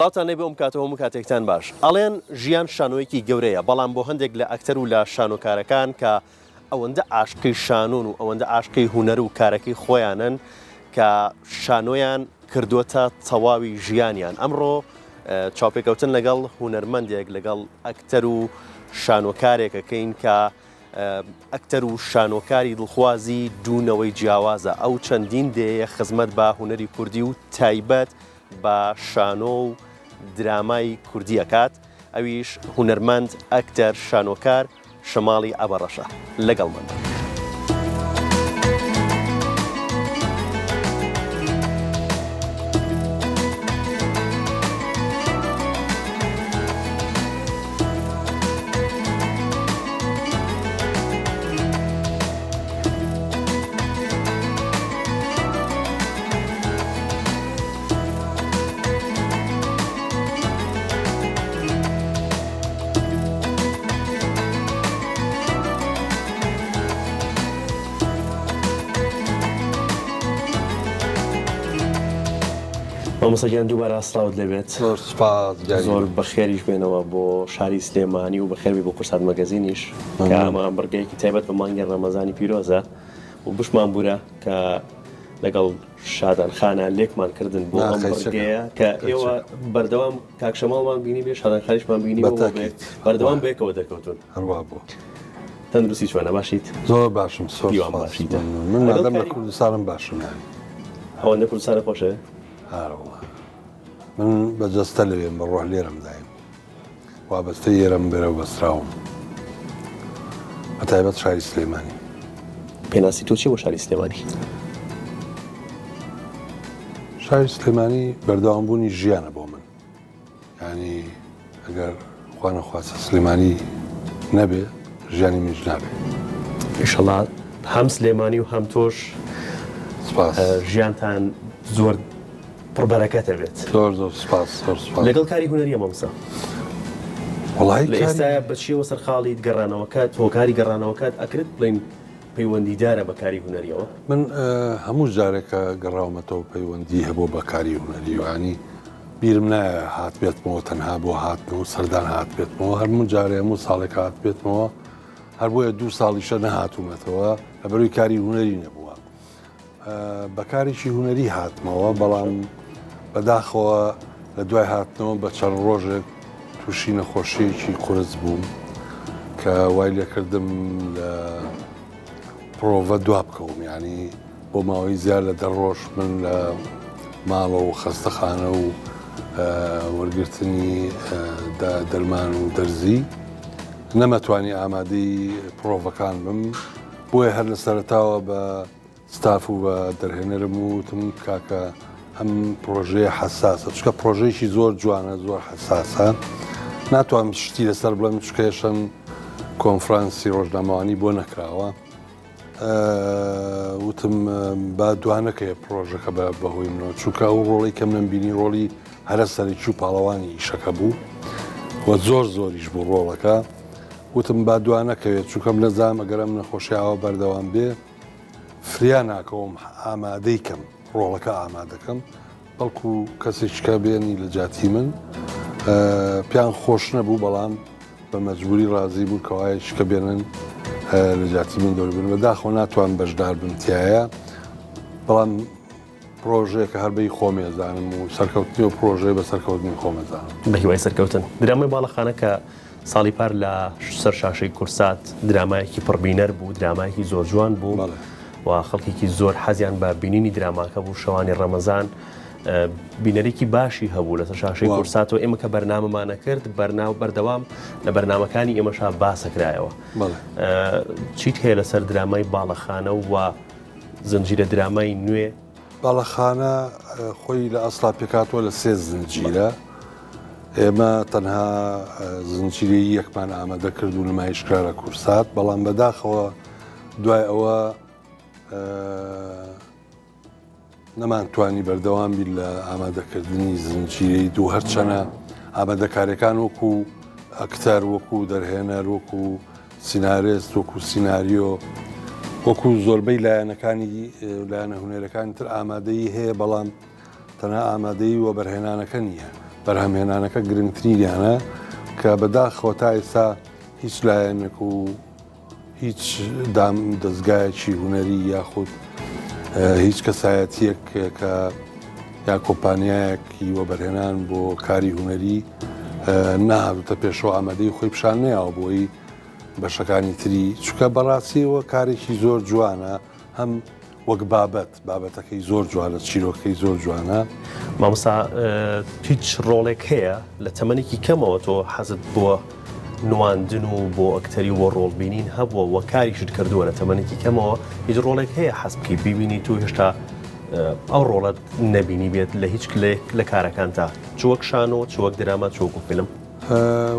سڵاوتان لێبێ ئەم کاتە هەموو کاتێکتان باش. ئەڵێن ژیان شانۆیەکی گەورەیە، بەڵام بۆ هەندێک لە ئەکتەر و لە شانۆکارەکان کە ئەوەندە عاشقی شانۆن و ئەوەندە عاشقی هونەر و کارەکەی خۆیانن کە شانۆیان کردووەتە تەواوی ژیانیان. ئەمڕۆ چاوپێکەوتن لەگەڵ هونەرمەندێک لەگەڵ ئەکتەر و شانۆکارێکەکەین کە ئەکتەر و شانۆکاری دڵخوازی دوو نەوەی جیاوازە، ئەو چەندین دەیەیە خزمەت بە هونەری کوردی و تایبەت بە شانۆ و درامای کوردی ئەکات، ئەویش هونەرمەند، ئەکتەر، شانۆکار شەماڵی عەبەڕەشە. لەگەڵمان بن. مامۆستا گیان دووبارە سڵاوت لێبێت. زۆر سوپاس گیانی. زۆر بەخێریش بێنەوە بۆ شاری سلێمانی و بەخێربێی بۆ کوردسات مەگەزینیش کە ئەمە بڕگەیەکی تایبەت بە مانگی ڕەمەزانی پیرۆزە و بشمان بورە کە لەگەڵ شادان خانە لێکمان کردن بۆ ئەم بڕگەیە کە ئێوە بەردەوام کاک شەماڵمان بینی بێ شادان خانیشمان بینی بەردەوام بەیەکەوە دەرکەوتون. هەروا بوو. تەندروستی چۆنە باشیت؟ زۆر باشم زۆر هیوام سوپاس. باشیت. من لەگەڵ مادەم لە کاری کوردستانم باشم یانی. ئەوەندە کوردستانە خۆشە؟ ئارەوەڵا من بە جەستە لەوێم بە ڕۆح لێرەم دایم وابەستەی ئێرەم بەرەو بەستراوم بە تایبەت شاری سلێمانی. پێناسی تۆ چیە بۆ شاری سلێمانی؟ شاری سلێمانی بەردەوامبوونی ژیانە بۆ من. یانی ئەگەر خوا نەخواستە سلێمانی نەبێ ژیانی منیش نابێ. ئیشەڵا هەم سلێمانی و هەم تۆش سپاس. ژیانتان زۆر پڕ بەرەکەتە بێت. زۆر زۆر سپاس زۆر سپاس. لەگەڵ کاری هونەریە مامۆستا. وەڵایی لە ئێستایا بە چیەوە سەرقاڵیت گەڕانەوەکەت هۆکاری گەڕانەوەکەت ئەکرێت بڵێین پەیوەندیدارە بە کاری هونەریەوە؟ من هەموو جارێک کە گەڕاومەتەوە پەیوەندی هەبووە بە کاری هونەری یانی بیرم نایە هاتبێتمەوە تەنها بۆ هاتن و سەردان هاتبێتمەوە هەرموو جارێ هەموو ساڵێک هاتبێتمەوە هەر بۆیە دوو ساڵیشە نەهاتوومەتەوە لەبەروی کاری هونەری نەبووە بە کارێکی هونەری هاتمەوە بەڵام بەداخەوە لە دوای هاتنەوە بە چەند ڕۆژێک تووشی نەخۆشیەکی قورس بووم کە وای لێکردم لە پرۆڤە دوا بکەوم یعنی بۆ ماوەی زیاد لە دە ڕۆژ من لە ماڵەوە و خەستەخانە و وەرگرتنی دەرمان و دەرزی نەمەتوانی ئامادەی پرۆڤەکان بم بۆیە هەر لە سەرەتاوە بە ستاف و بە دەرهێنەرم وتم کاکە ئەم پرۆژەیە حەساسە چونکە پرۆژەیەکی زۆر جوانە زۆر حەساسە ناتوانم شتی لەسەر بڵێم چونکە هێشتن کۆنفرانسی ڕۆژنامەوانی بۆ نەکراوە وتم با دوانەکەیە پرۆژەکە بە بەهۆی منەوە چونکە ئەو ڕۆڵی کە منم بینی ڕۆڵی هەرە سەرەکی و پاڵەوانی ئیشەکە بوو و زۆر زۆریش بوو ڕۆڵەکە وتم با دوانەکەوێت چونکەم نەزام ئەگەر ئەم نەخۆشی ئاوا بەردەوام بێ فریا ناکەوم ئامادەی کەم ڕۆڵەکە ئامادەکەم بەڵکو کەسێککە بێنی لە جاتی من پیان خۆش نەبوو بەڵام بە مەجبوری ڕازی بوون کەوایە شکە بێنن لە جاتی من دەور بن بەداخەوە ناتوان بەشدار بم تایە بەڵام پرۆژەیەکە هەر بەی خۆم ئەزانم و سەرکەوتنی و پرۆژەیە بە سەرکەوتنی خۆم ئەزانم. بە هیوای سەرکەوتن. درامای باڵەخانە کە ساڵی پار لە سەر شاشەی کورسات درامایەکی پڕبینەر بوو، درامایەکی زۆر جوان بوو و خەڵکێکی زۆر حەزیان بە بینینی دراماکە بوو، شەوانی ڕەمەزان بینەرێکی باشی هەبوو لەسەر شاشەی کورسات و ئێمە کە بەرنامەمانە کرد بەرنا بەردەوام لە بەرنامەکانی ئێمەشا باسەکرایەوە. چیت هەیە لەسەر درامای باڵەخانە و زنجیرە درامای نوێ؟ باڵەخانە خۆی لە ئەسڵا پێکهاتووە لە سێ زنجیرە. ئێمە تەنها زنجیرەی یەکمان ئامادە کرد و نمایش کرا لە کورسات، بەڵام بەداخەوە دوای ئەوە نەمانتوانی بەردەوام بین لە ئامادەکردنی زنجیرەی دوو هەرچەنە ئامادەکاریەکان وەکو ئەکتەر وەکو دەرهێنەر وەکو سینارێست وەکو سیناریۆ وەکو زۆربەی لایەنەکانی لایەنە هونەرەکانی تر ئامادەیی هەیە بەڵام تەنها ئامادەیی وەبەرهێنانەکە نییە. بەرهەمهێنانەکە گرنگترینیانە کە بەداخەوە تا ئێستا هیچ لایەنێک و هیچ دام دەزگایەکی هونەری یاخود هیچ کەسایەتیەک کە یا کۆمپانیایەکی وەبەرهێنان بۆ کاری هونەری نەهاتوتە پێشەوە ئامادەی خۆی پیشان نەیاوە بۆی بەشەکانی تری چونکە بەڕاستیەوە کارێکی زۆر جوانە هەم وەک بابەت بابەتەکەی زۆر جوانە چیرۆکەکەی زۆر جوانە. مامۆستا هیچ ڕۆڵێک هەیە لە تەمەنێکی کەمەوە تۆ حەزت بۆ نواندن و بۆ ئەکتەری و بۆ ڕۆڵ بینین هەبووە وە کاریشت کردووە لە تەمەنێکی کەمەوە هیچ ڕۆڵێک هەیە حەز بکەی بیبینیت و هێشتا ئەو ڕۆڵەت نەبینی بێت لە هیچ کلێک لە کارەکانتا چ وەک شانۆ چ وەک دراما چ وەکو فیلم؟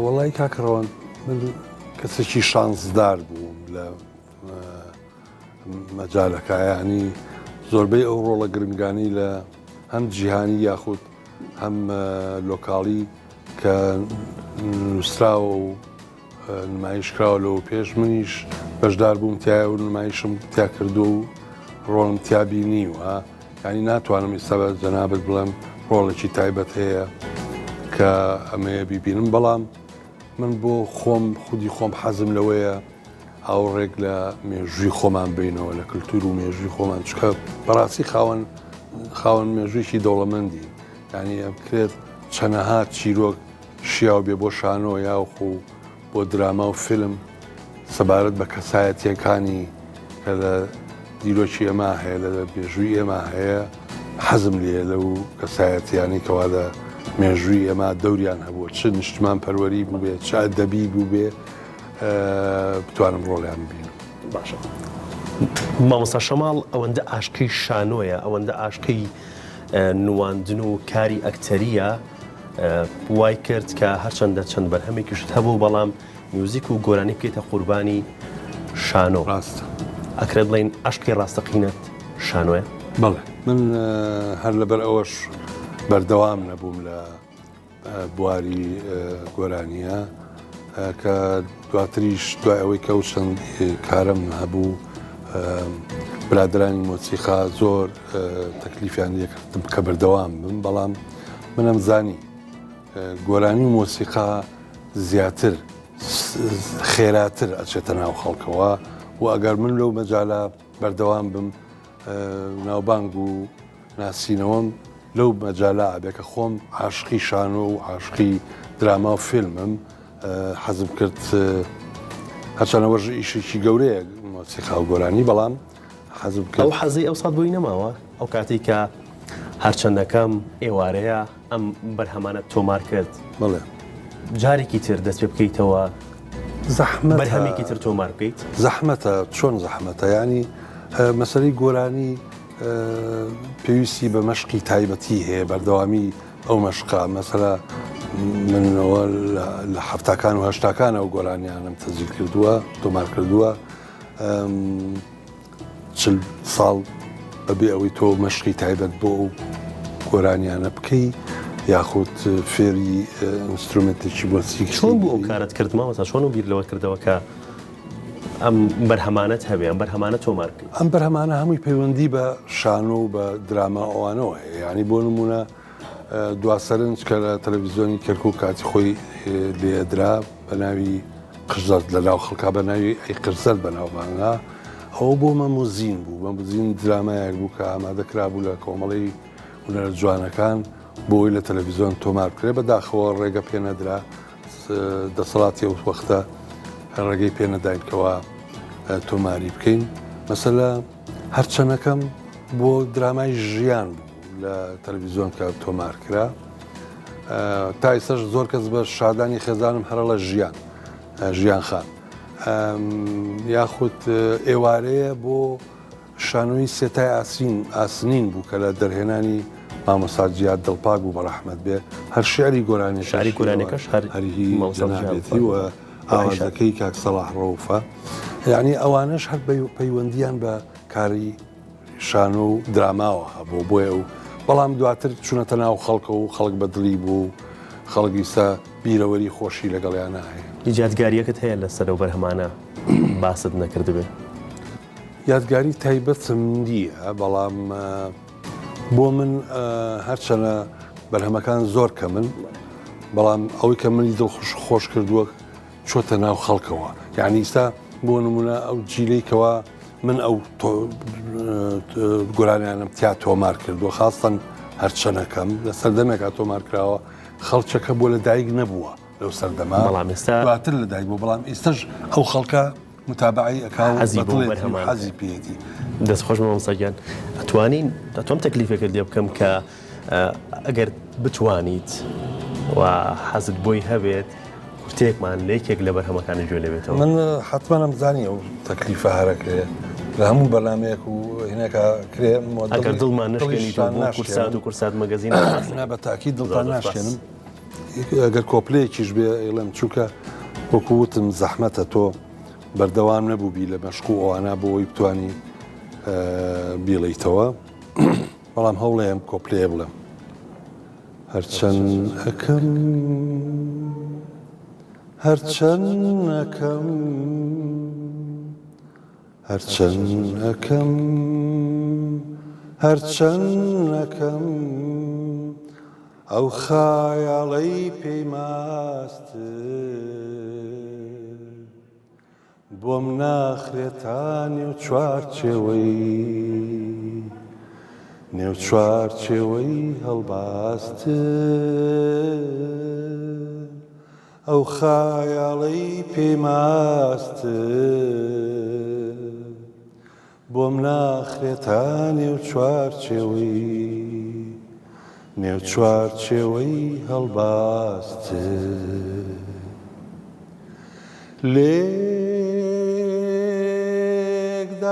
وەڵی کاک ڕەوەند من کەسێکی شانسدار بووم لە مەجالەکە یانی زۆربەی ئەو ڕۆڵە گرنگانی لە هەم جیهانی یاخود هەم لۆکاڵی کە نووسراوە و نمایش کراوە لەوە پێش منیش بەشدار بووم تایە و نمایشم تیا کردو و ڕۆڵم تیا بینیوە ینی ناتوانم ئیستا بە جەنابت بڵێم ڕۆڵێکی تایبەت هەیە کە ئەمەیە بیبینم بەڵام من بۆ خۆم خودی خۆم حەزم لەوەیە ئاوڕێک لە مێژووی خۆمان بینەوە لە کللتور و مێژووی خۆمان چکە بەڕاستی خاوەن خاوەن مێژوویی دەوڵەمەندی یعنی ئەکرێت چەنەها چیرۆک شیاو بێ بۆ شانۆ یاخو بۆ دراما و فیلم سەبارەت بە کەسایەتیەکانی کە لە دیرۆکی ئێمە هەیە لە مێژووی ئێمە هەیە حەزم لێ لەو کەسایەتیانەی کەوا لە مێژووی ئێمە دەوریان هەبووە چ نیشتمان پەروەری بووبێ چ ئەدەبی بووبێ بتوانم ڕۆڵیان ببینم. باشە مامۆستا شەماڵ ئەوەندە ئاشقی شانۆیە ئەوەندە ئاشقی نواندن و کاری ئەکتەریە وای کرد کە هەرچەندە چەند بەرهەمێکیشت هەبوو بەڵام میوزیک و گۆرانی بکەیتە قوربانی شانۆ. ڕاستە. ئەکرێت بڵێین عەشقی ڕاستەقینەت شانۆیە؟ بەڵێ من هەر لەبەر ئەوەش بەردەوام نەبووم لە بواری گۆرانیە کە دواتریش دوای ئەوەی کە ئەو چەند کارم هەبوو برادرانی مۆسیقا زۆر تەکلیفیان لێکردم کە بەردەوام بم بەڵام منم زانی گۆرانی و مۆسیقا زیاتر خێراتر ئەچێتە ناو خەڵکەوە و ئەگەر من لەو مەجالە بەردەوام بم ناوبانگ و ناسینەوەم لەو مەجالە ئەبێ کە خۆم عاشقی شانۆ و عاشقی دراما و فیلمم حەزم کرد هەرچەنەوەش ئیشێکی گەورەیە مۆسیقا و گۆرانی بەڵام حەزم کرد ئەو حەزەی ئەوسات بۆی نەماوە ئەو کاتێک کە هەرچەندەکەم ئێوارەیە ئەم بەرهەمانەت تۆمار کرد بەڵێ جارێکی تر دەست پێ بکەیتەوە زەحمەتە بەرهەمێکی تر تۆمار بکەیت؟ زەحمەتە چۆن زەحمەتە یانی مەسەلەی گۆرانی پێویستی بە مەشقی تایبەتی هەیە بەردەوامی ئەو مەشقە مەسەلە منەوە لە هەفتاکان و هەشتاکان ئەو گۆرانیانم تەزیل کردووە تۆمار کردووە 40 ساڵ بەبێ ئەوەی تۆ مەشقی تایبەت بۆ ئەو گۆرانیانە بکەی یاخود فێری ئینسترومنتێکی مۆسیقی چۆن بوو ئەو کارت کرد مامۆستا چۆن و بیر لەوە کردەوە کە ئەم بەرهەمانەت هەبێ ئەم بەرهەمانە تۆمار بکەیت؟ ئەم بەرهەمانە هەمووی پەیوەندی بە شانۆ و بە دراما ئەوانەوە هەیە یعنی بۆ نمونە دوا سەرنج کە لە تەلەڤیزیۆنی کەرکوک کاتی خۆی لێدرا بە ناوی قژزەرد لە ناو خەڵکا بە ناوی ئەی قژزەرد بەناوبانگە ئەوە بۆ مەموزین بوو مەموزین درامایەک بوو کە ئامادە کرابوو لە کۆمەڵەی هونەرە جوانەکان بۆی لە تەلەڤیزیۆن تۆمار بکرێت بەداخەوە ڕێگە پێ نەدرا دەسەڵاتی ئەو وەختە ڕێگەی پێ نەداین کەوا تۆماری بکەین مەسەلە هەرچەنەکەم بۆ درامای ژیان بوو لە تەلەڤیزیۆن کە تۆمار کرا تا ئێستاش زۆر کەس بە شادانی خێزانم هەرڵە ژیان ژیان خان یاخود ئێوارەیە بۆ شانۆی سێتای ئاسین ئاسنین بوو کە لە دەرهێنانی مامۆستا جیاد دڵپاک بوو بە ڕەحمەت بێ هەر شعری گۆرانی شعری گۆرانیەکەش هەر هەرهی جەنابێتی و ئاوازەکەی کاک سەڵاح ڕەوفە یعنی ئەوانەش هەر پەیوەندیان بە کاری شانۆ و دراماوە هەبوو بۆیە و بەڵام دواتر چونەتە ناو خەڵکە و خەڵک بە دڵی بوو و خەڵک ئیستا بیرەوەری خۆشی لەگەڵیانا هەیە. هیچ یادگاریەکت هەیە لەسەر ئەو بەرهەمانە باست نەکردبێ؟ یادگاری تایبەتم نییە بەڵام بۆ من هەرچەنە. بەرهەمەکان زۆر کەمن بەڵام ئەوەی کە منی دڵخوش خۆش کردووە چۆتە ناو خەڵکەوە یعنی ئیستا بۆ نمونە ئەو جیلەی کەوا من ئەو گۆرانیانم تیا تۆمار کردووە خاستن هەرچەنەکەم لە سەردەمێکا تۆمار کراوە خەڵچەکە بۆ لە دایک نەبووە لەو سەردەمە بەڵام ئێستا دواتر لە دایک بوو بەڵام ئێستش ئەو خەڵکە متابعەی ئەکا و حەزی بۆ بەدڵێتی و بەرهەمان حەزی پێیەتی. دەست خۆش مامۆستا گیان ئەتوانین ئەتوام تەکلیفێکت لێ بکەم کە ئەگەر بتوانیت و حەزت بۆی هەبێت کورتەیەکمان لە یەکێک لە بەرهەمەکانی گوێ لێ بێتەوە. من حەتمەن ئەمزانی ئەو تەکلیفە هەرەکرێ لە هەموو بەرنامەیەک و هینێکا کرێ ئەگەر دڵمان نەشکێنیت و بۆ کورسات و کورسات مەگەزین نا بە تاکید دڵتان ناشکێنم ئەگەر کۆپلەیەکیش بێ ئەیڵێم چونکە وەکو وتم زەحمەتە تۆ بەردەوام نەبووبی لە مەشق و ئەوانە بۆ ئەوەی بتانی بیڵیتەوە بەڵام هەوڵێم کۆپلەیە بڵێم هەرچەند ئەکەم هەرچەند ئەکەم هەرچەند ئەکەم هەرچەند ئەکەم ئەو خایاڵەی پێی ماستر بۆم ناخرێتە نێو چوارچێوەی نێو چوارچێوەی هەڵباستر ئەو خایاڵەی پێی ماستر بۆم ناخرێتە نێو چوارچێوەی نێو چوارچێوەی هەڵباستر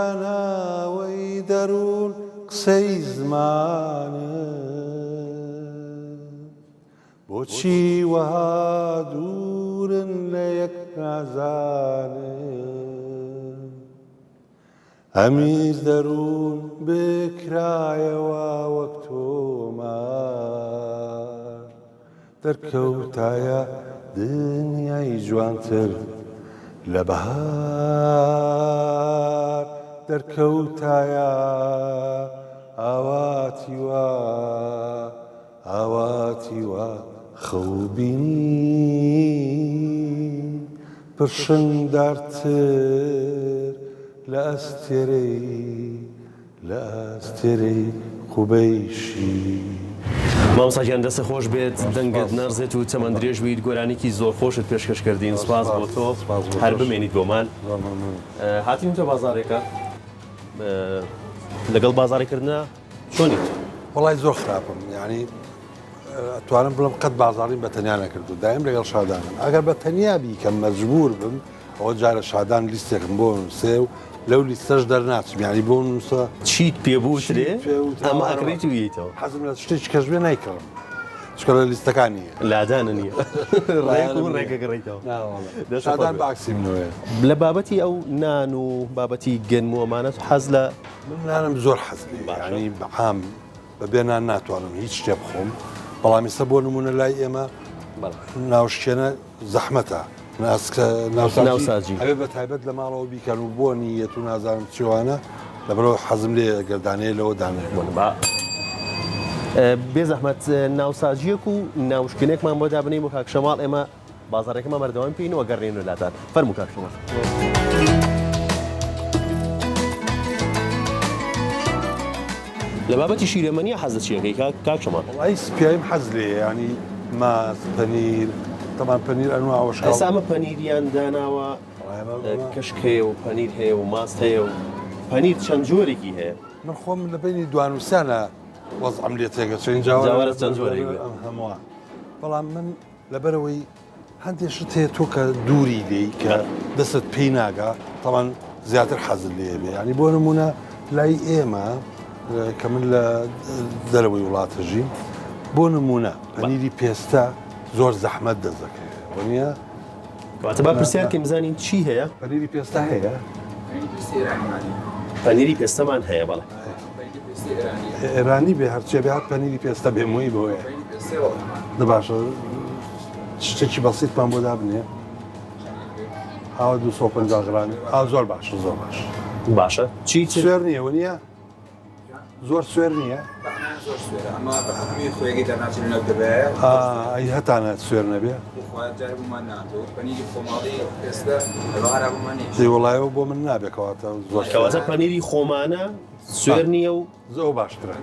لێکداناوەی دەروون قسەی زمانە بۆچی وەها دوورن لە یەک نازانم ئەمیز دەروون بکرایەوە وەک تۆمار دەرکەوتایە دنیای جوانتر لە بەهار دەرکەوتایە ئاواتی وا ئاواتی وا خەو بینی پرشنگدارتر لە ئەستێرەی لە ئەستێرەی قوبەیشی. مامۆستا گیان دەستت خۆش بێت دەنگت نەڕزێت و تەمەن درێژ بیت گۆرانیکی زۆر خۆشت پێشکەش کردین سوپاس بۆ تۆ هەر بمێنیت بۆمان هاتینتە بازارێکە لەگەڵ بازاری کردنە چۆنیت؟ وەڵای زۆر خراپم یعنی ئەتوانم بڵم قەت بازاڕیم بە تەنیا نەکردو دایم لەگەڵ شادانم ئەگەر بە تەنیا بیکەم مەجبور بم ئەوە جارە شادان لیستێکم بۆ نووسێ و لەو لیستەش دەرناچم یعنی بۆ نووسە چیت پێ بوترێ ئەمە ئەکڕیت و یەیتەوە حەزم لە شتێکی کەش بێ نایکڕم چکە لە لیستەکانی لادانە نییە ڕێک و ڕێگەگەڕیتەوە شادان بە عەکسی منەوەیە لە بابەتی ئەو نان و بابەتی گەنم و ئەمانەت حەز لە من نانم زۆر حەز لێیە یانی بە عام بە بێ نان ناتوانم هیچ شتێ بخۆم بەڵام ئێستا بۆ نمونە لای ئێمە ناوشکێنە زەحمەتە ناسکە ناوساجی ئەوێ بە تایبەت لە ماڵەوە بیکەن و بۆ نیەت و نازانم چیوانە لەبەرەوە حەزم لێ گەردانەیە لەوە دانێ با بێ زەحمەت ناوساجیەک و ناوشکێنێکمان بۆ دابنەی بۆ کاک شەماڵ ئێمە بازاڕەکەمان بەردەوام بکەین و ئەگەڕێینەوە لاتان. فەرموو کاک شەماڵ. لە بابەتی شیرەمەنیە حەز لە چی ئەکەی کاک کاک شەماڵ؟ وەڵایی سپیاییم حەز لێیە یانی ماست پەنیر تەبعەن پەنیر ئەنوا وەشکاو. ئێستا ئەمە پەنیریان داناوە کەشک هەیە و پەنیر هەیە و ماست هەیە و پەنیر چەند جۆرێکی هەیە. من خۆم لە بەینی دوانوسانە وەزعم لێ تێگەچێ ئینجا وەرە چەند جۆرێک بێ ئەم هەمووە بەڵام من لەبەرئەوەی هەندێک شت هەیە تۆ کە دووری لێی کە دەستت پێی ناگا تەوان زیاتر حەزت لێ بێ ینی بۆ نمونە لای ئێمە کە من لە دەرەوەی وڵاتە ژیم بۆ نمونە پەنیری پێستە زۆر زەحمەت دەست دەکەوێت وەنیە واتە با پرسیار کەین بزانین چی هەیە؟ پەنیری پێستە هەیە؟ پەنیری پێستەمان هەیە بەڵێ. ئێرانی بێ هەرچێ بێ هەر پەنیری پێستە بێ موی بۆیە. دە باشە شتێکی بەسیتمان بۆ دابنێ. ئاوا 250 غرامی ئا زۆر باشە زۆر باش. باشە چی سوێر نییە وە نییە؟ زۆر سوێر نییە؟ ئەی هەتانە سوێر نەبێ؟ دەی وەڵایەوە بۆ من نابێ کەواتە زۆر کەواتە پەنیری خۆمانە سوێر نییە و زۆر باشترە.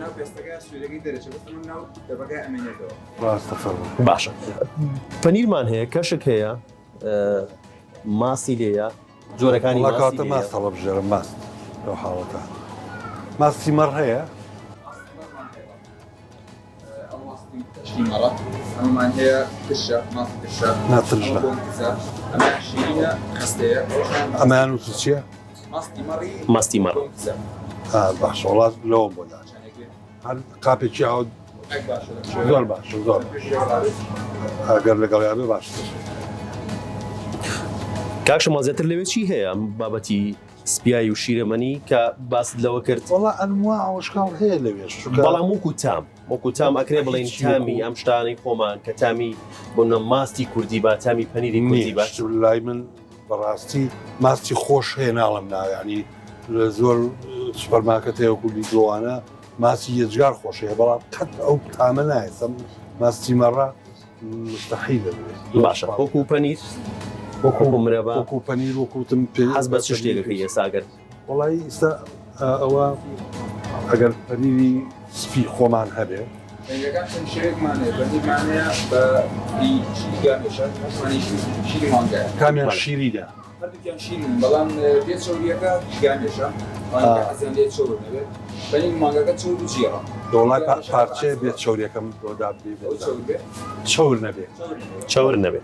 ڕاستە فەرموو. باشە پەنیرمان هەیە کەشک هەیە ماسی لێیە جۆرەکانی وەڵا کەواتە ماست هەڵەبژێرم ماست لەو حاڵەتە ماستی مەڕ هەیە؟ نا ترش نا. ئەمەیان وتت چییە؟ ماستی مەڕ. باشە وەڵا لەوەم بۆ دانێ. هەر قاپێکی ئاو زۆر باشە زۆر ئەگەر لەگەڵیا بێ باشتر. کاک شەماڵ زیاتر لەوێ چی هەیە ئەم بابەتی سپیایی و شیرەمەنی کە باست لەوە کرد؟ وەڵا ئەنواع و ئەشکاڵ هەیە لەوێش چونکە بەڵام وەکو تام وەکو تام ئەکرێ بڵێین تامی ئەم شتانەی خۆمان کە تامی بۆ نمونە ماستی کوردی با تامی پەنیری کوردی با لای من بەڕاستی ماستی خۆش هەیە ناڵم نا یعنی لە زۆر سوپەرمارکێت هەیە وەکو لیدلۆوانە ماستی یەجگار خۆش هەیە بەڵام قەت ئەو تامە نایەت ماستی مەڕە مستحیلە باشە وەکو پەنیر وەکو مرەبا وەکو پەنیر وەکو وتم پێ حەز بە چ شتێکەکەی ئێستا گەر وەڵی ئیستا ئەوە ئەگەر پەنیری سپی خۆمان هەبێ. پەنیرەکان چەند شێوەیەکمان هەیە، پەنیرمان هەیە بە هی شیری گامێشە، هەشمانی شیری مانگایە. کامیان شیرینە؟ هەردووکیان شیرینن بەڵام بێ چەورییەکە هی گامێشە، ئەوانەی کە حەزیان لێیە چەور نەبێت. پەنیری مانگاکە چەور و جیڕە. دەوڵای پارچەیە بێ چەورییەکەم بۆ دابنێ ئەو چەور بێ؟ چەور نەبێ. چەور نەبێ.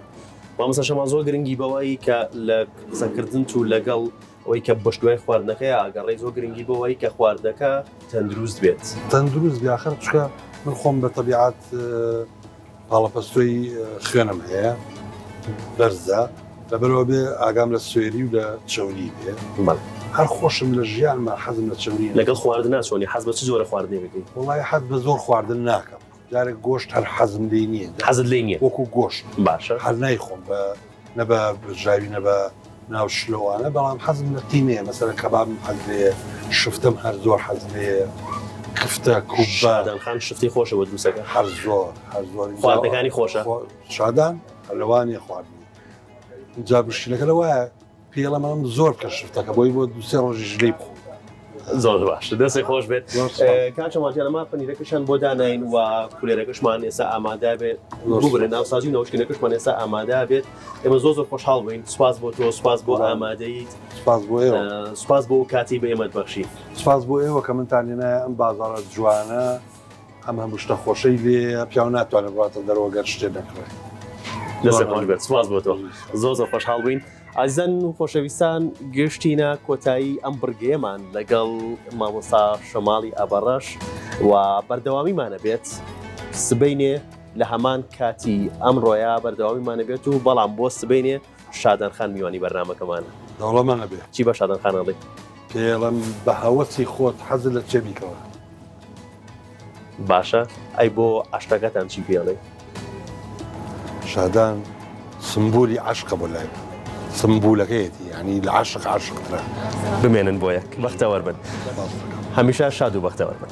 مامۆستا شەماڵ زۆر گرنگی بەوەی کە لە قسەکردنت و لەگەڵ ئەوەی کە بەش دوای خواردنەکەیا ئەگەڕێی زۆر گرنگی بۆ وای کە خواردنەکە تەندروست بێت. تەندروست بێ ئاخر چونکە من خۆم بە تەبیعەت پاڵەپەستۆی خوێنم هەیە بەرزە لەبەرەوە بێ ئاگام لە سوێری و لە چەوری بێ بەڵێ. هەر خۆشم لە ژیانما حەزم لە چەوری نەبوو. لەگەڵ خواردنا چۆنی حەز بە چ جۆرە خواردنێک ئەکەی؟ وەڵایی حەز بە زۆر خواردن ناکەم جارێک گۆشت هەر حەزم لێی نییە. حەزت لێی نییە؟ وەکوو گۆشت. باشە. هەر نایخۆم بە نە بە برژاوی نە بە ناو شلۆوانە بەڵام حەزم لە قیمەیە مەسەلەن کەبابم حەز لێیە شفتەم هەر زۆر حەز لێیە کفتە کوبە. شادان خان شفتەی خۆشە بۆ دروستەکە؟ هەر زۆر هەر زۆر. خواردنەکانی خۆشە؟ شادان هەر لەوانیە خواردنی جا مشکلەکە لەوایە پێڵم ئەم زۆر بکە شفتەکە بۆی بۆ دوسێ ڕۆژیش لێی بخۆم. زۆر باش دەستی خۆش بێت کاک شەماڵ گیان ئەمە پەنیرەکەشیان بۆ داناین و کولێرەکەشمان ئێستا ئامادە بێت ببورە ناوسازی و ناوشکینەکەشمان ئێستا ئامادە بێت ئێمە زۆر زۆر خۆشحاڵ بووین سوپاس بۆ تۆ سوپاس بۆ ئامادەیت سوپاس بۆ ئێوە سوپاس بۆ کاتی بە ئێمەت بەخشی سوپاس بۆ ئێوە کە منتان هێنایە ئەم بازاڕە جوانە ئەم هەموو شتە خۆشەی لێیە پیاو ناتوانێت بڕاتە دەرەوە گەر شتێ نەکڕێ. دەستت خۆش بێت سوپاس بۆ تۆ زۆر زۆر خۆشحاڵ بووین. ئازیزان و خۆشەویستان گەشتینە کۆتایی ئەم بڕگەیەمان لەگەڵ مامۆستا شەماڵی ئەبەڕەش و بەردەوامیمانە بێت سبەینێ لە هەمان کاتی ئەمڕۆیا بەردەوامیمانە بێت و بەڵام بۆ سبەینێ شادان خان میوانی بەرنامەکەمانە. دەوڵەمەنە بێ. چی بە شادان خان ئەڵێی؟ پێڵم بە هەوەسی خۆت حەزت لە چێ بیکڕە. باشە ئەی بۆ عەشقەکەتان چی پێڵێی؟ شادان سمبولی عەشقە بۆ لای من سمبولەکەیەتی یانی لە عەشق عەشقترە. بمێنن بۆ یەک بەختەوەر بن هەمیشە شاد و بەختەوەر بن.